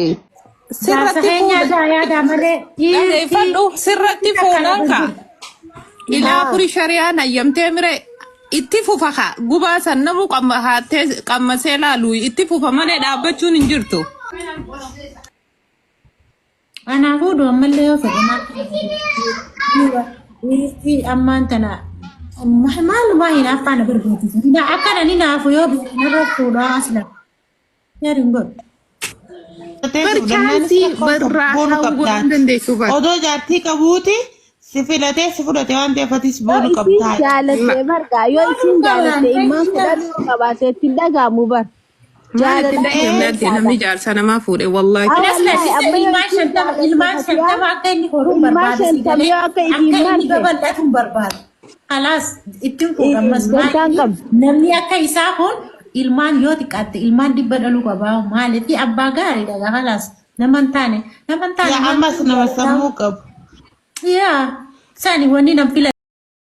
Jaarsa Sirratti keenya fuudha. ijaa yaadaa malee dhiirti Dhageeffadhu sirratti takka fuudhaan lafa kaa. hin jiru. Ilaa Haa. kuri shari'aan hayyamtee mire itti fufa kaa gubaa san namuu qamma haattee qammasee laalu itti fufa malee dhaabbachuun hin jirtu. Anaa fuudhu ammallee yoo fedhe maal dhiirti ammaan tana maalumaa hinaaffaa na barbaachisa. Akkana ni naafu yoo beeku narra fuudhaa asla. Yaadin hin godhu. Bar chaansii barraa Boonu hawwu godhuu hin qabdaati. dandeessu bar. Odoo jaartii qabuuti si filatee si fudhate waan ta'eef atis Yoo boonu isiin qabdaa. jaalatte margaa yoo isiin jaalatte ilmaan 10 yoo qabaate itti hin dhaga'amu bar. Maal itti Jaalala dhaga'amne adde keessaadha. namni jaarsa namaa fuudhe wallaahi. Haa Asla wallaahi sister amma yoo ilmaan isiin 50 jaalatte ilmaan fatiyaa 50 akka inni horuu ilmaan barbaadu si 50 galee yoo akka isiin akka inni marte babal'atu hin barbaadu. Kalaas ittiin fuudha ammas dantaan maali qabdu. namni akka isaa kun ilmaan yoo xiqqaatte ilmaan 100 dhaluu qaba maaliif abbaa gaariidha kalaas nama hin taane nama hin taane Yaa maal ammas nama jaalataa sammuu qabu. yaa sani wanni nam fila.